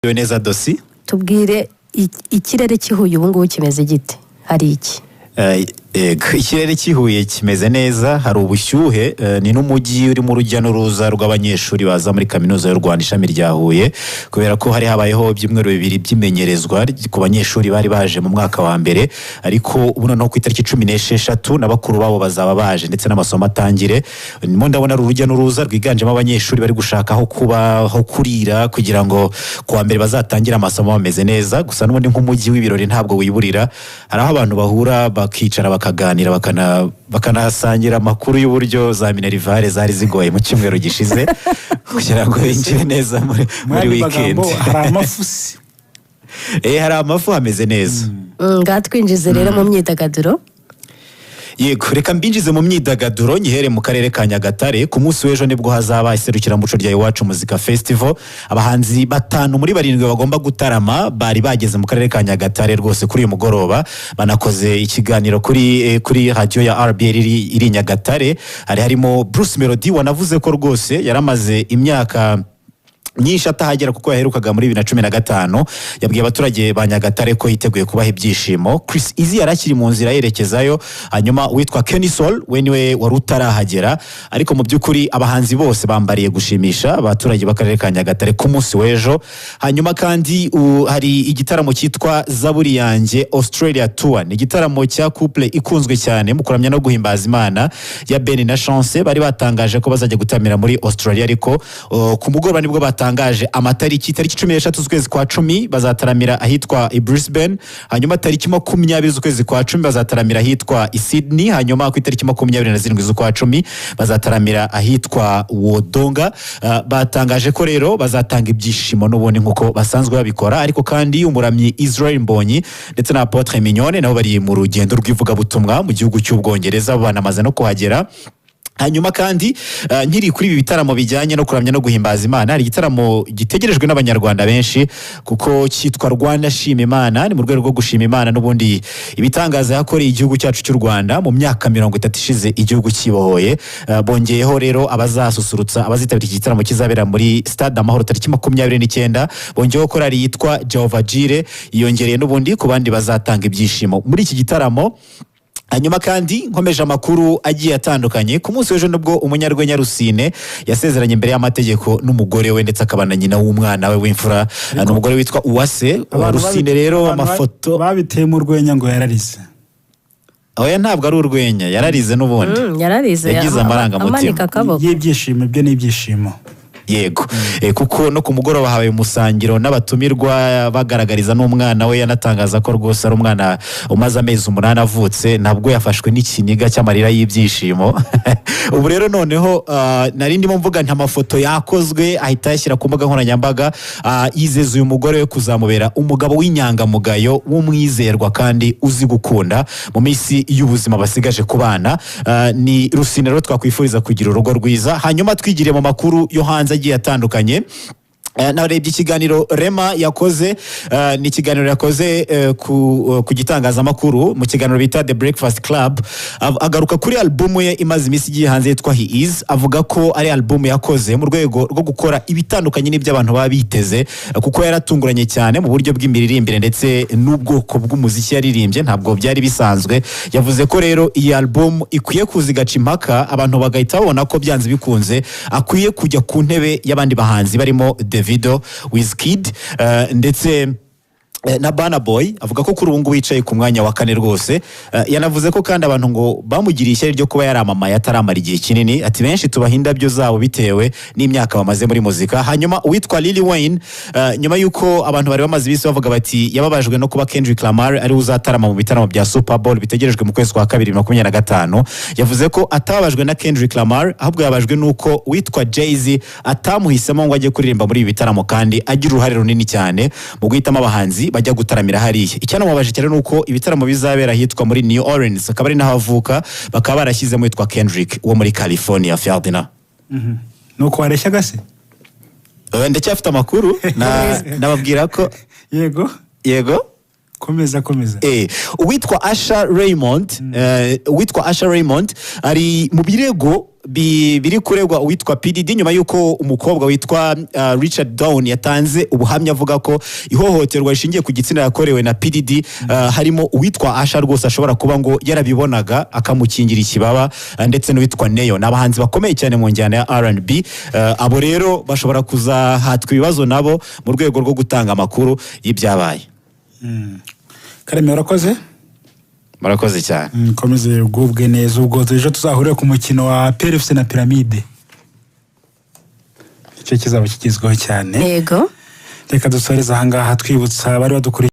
Neza dosi. Tubwire, ikirere cy'i Huye ubu ngubu kimeze gite? Hari iki? Yego, ikirere cy'i Huye kimeze neza, hari ubushyuhe, ni n'umujyi urimo urujya n'uruza rw'abanyeshuri baza muri Kaminuza y'u Rwanda, ishami rya Huye, kubera ko hari habayeho ibyumweru 2 by'imenyerezwa ku banyeshuri bari baje mu mwaka wa mbere. Ariko ubu noneho ku itariki 16 na bakuru babo bazaba baje, ndetse n'amasomo atangire. Ndimo ndabona ari urujya n'uruza rwiganjemo abanyeshuri bari gushaka aho kuba, aho kurira, kugira ngo ku wa mbere bazatangire amasomo bameze neza. Gusa n'ubundi nk'umujyi w'ibirori ntabwo wiburira, hari aho abantu bahura bakicara, bakaganira, bakanasangira amakuru y'uburyo za minerval zari zigoye mu cyumweru gishize, kugira ngo binjire neza Mu muri yandi weekend. magambo, hari amafusi. Hari amafu, hameze neza. Ngaha twinjize rero mu myidagaduro. Yego, reka mbinjize mu myidagaduro, nyihere mu karere ka Nyagatare. Ku munsi w'ejo nibwo hazaba iserukiramuco rya Iwacu Muzika Festival. Abahanzi batanu muri barindwi bagomba gutarama bari bageze mu karere ka Nyagatare rwose kuri uyu mugoroba. Banakoze ikiganiro kuri radiyo ya RBA iri i Nyagatare. Hari harimo Bruce Melody, wanavuze ko rwose yaramaze imyaka myinshi atahagera, kuko yaherukaga muri 2015. Yabwiye abaturage ba Nyagatare ko yiteguye kubaha ibyishimo. Chris Eazy yari akiri mu nzira yerekezayo, hanyuma uwitwa Kenny Sol we niwe wari utarahagera. Ariko mu by'ukuri abahanzi bose bambariye gushimisha abaturage b'akarere ka Nyagatare ku munsi w'ejo. Hanyuma kandi hari igitaramo cyitwa Zaburi Yanjye Australia Tour. Ni igitaramo cya couple ikunzwe cyane mu kuramya no guhimbaza Imana ya Ben na Chance. Bari batangaje ko bazajya gutaramira muri Australia, ariko ku mugoroba nibwo batangaje amatariki. Tariki 16 z'ukwezi kwa 10 bazataramira ahitwa i Brisbane, hanyuma tariki 20 z'ukwezi kwa 10 bazataramira ahitwa i Sydney, hanyuma ku itariki 27 z'ukwa 10 bazataramira ahitwa Wodonga. Batangaje ko rero bazatanga ibyishimo n'ubundi nk'uko basanzwe babikora. Ariko kandi umuramyi Israel Mbonyi ndetse na Apotre Mignone nabo bari mu rugendo rw'ivugabutumwa mu gihugu cy'Ubwongereza, banamaze no kuhagera. Hanyuma kandi nkiri kuri ibi bitaramo bijyanye no kuramya no guhimbaza Imana, hari igitaramo gitegerejwe n'Abanyarwanda benshi kuko cyitwa Rwanda Shima Imana. Ni mu rwego rwo gushima Imana n'ubundi ibitangaza yakoreye igihugu cyacu cy'u Rwanda mu myaka 30 ishize igihugu kibohoye. Bongeyeho rero abazasusurutsa abazitabira iki gitaramo kizabera muri Stade Amahoro tariki 29. Bongeyeho korali yitwa Jehovah Jireh, yiyongereye n'ubundi ku bandi bazatanga ibyishimo muri iki gitaramo. Hanyuma kandi nkomeje amakuru agiye atandukanye, ku munsi w'ejo nibwo umunyarwenya Rusine yasezeranye imbere y'amategeko n'umugore we, ndetse akaba na nyina w'umwana we w'imfura. Ni umugore witwa Uwase. Abantu Rusine rero abantu amafoto babiteye mu rwenya ngo yararize. Oya, ntabwo ari urwenya, yararize n'ubundi. Yararize. Yagize amarangamutima. Amanika akaboko. Y'ibyishimo, ibyo ni ibyishimo. Yego, kuko no ku mugoroba habaye umusangiro n'abatumirwa, bagaragariza n'umwana we. Yanatangaza ko rwose ari umwana umaze amezi 8 avutse, nabwo yafashwe n'ikiniga cy'amarira y'ibyishimo. Ubu rero noneho nari ndimo mvuga nti amafoto yakozwe, ahita ayashyira ku mbuga nkoranyambaga. Yizeza uyu mugore we kuzamubera umugabo w'inyangamugayo, w'umwizerwa kandi uzi gukunda mu minsi y'ubuzima basigaje ku bana. Ni Rusine rero twakwifuriza kugira urugo rwiza. Hanyuma twigiriye mu makuru yo hanze agiye atandukanye. Narebye ikiganiro Rema yakoze, ni ikiganiro yakoze ku gitangazamakuru, mu kiganiro bita The Breakfast Club. Agaruka kuri albumu ye imaze iminsi igiye hanze yitwa He Is. Avuga ko ari albumu yakoze mu rwego rwo gukora ibitandukanye n'ibyo abantu baba biteze, kuko yaratunguranye cyane mu buryo bw'imiririmbire ndetse n'ubwoko bw'umuziki yaririmbye ntabwo byari bisanzwe. Yavuze ko rero iyi album ikwiye kuza igaca impaka, abantu bagahita babona ko byanze bikunze akwiye kujya ku ntebe y'abandi bahanzi barimo Davido, Wizkid, ndetse na Burna Boy. Avuga ko kuri ubu ngubu yicaye ku mwanya wa kane rwose. Yanavuze ko kandi abantu ngo bamugiriye ishyari ryo kuba yaramamaye ataramara igihe kinini. Ati benshi tubaha indabyo zabo bitewe n'imyaka bamaze muri muzika. Hanyuma uwitwa Lil Wayne, nyuma y'uko abantu bari bamaze iminsi bavuga bati yababajwe no kuba Kendrick Lamar ari we uzatarama mu bitaramo bya Super Bowl bitegerejwe mu kwezi kwa kabiri 2025, yavuze ko atababajwe na Kendrick Lamar, ahubwo yababajwe n'uko uwitwa Jay-Z atamuhisemo ngo ajye kuririmba muri ibi bitaramo, kandi agira uruhare runini cyane mu guhitamo abahanzi bajya gutaramira hariya. Icyanamubabaje cyane ni uko ibitaramo bizabera ahitwa muri New Orleans, akaba ari naho avuka, bakaba barashyizemo witwa Kendrick wo muri California, Ferdinand. Ni uko wareshyaga se? Ndacyafite amakuru, nababwira ko Yego. Yego. Komeza, komeza. Uwitwa Usher Raymond, uwitwa Usher Raymond ari mu birego. biri kuregwa uwitwa PDD nyuma y'uko umukobwa witwa Richard Down yatanze ubuhamya avuga ko ihohoterwa rishingiye ku gitsina yakorewe na PDD, harimo uwitwa Usher rwose ashobora kuba ngo yarabibonaga akamukingira ikibaba, ndetse n'uwitwa Ne-Yo. Ni abahanzi bakomeye cyane mu njyana ya R&B. Abo rero bashobora kuzahatwa ibibazo nabo mu rwego rwo gutanga amakuru y'ibyabaye. Kareme, urakoze. Murakoze cyane. Komeze ugubwe neza. Ubwo ejo tuzahurire ku mukino wa PRFC na Pyramide, icyo kizaba kigezweho cyane. Yego. Reka dusoreze ahangaha twibutsa abari badukurikiye.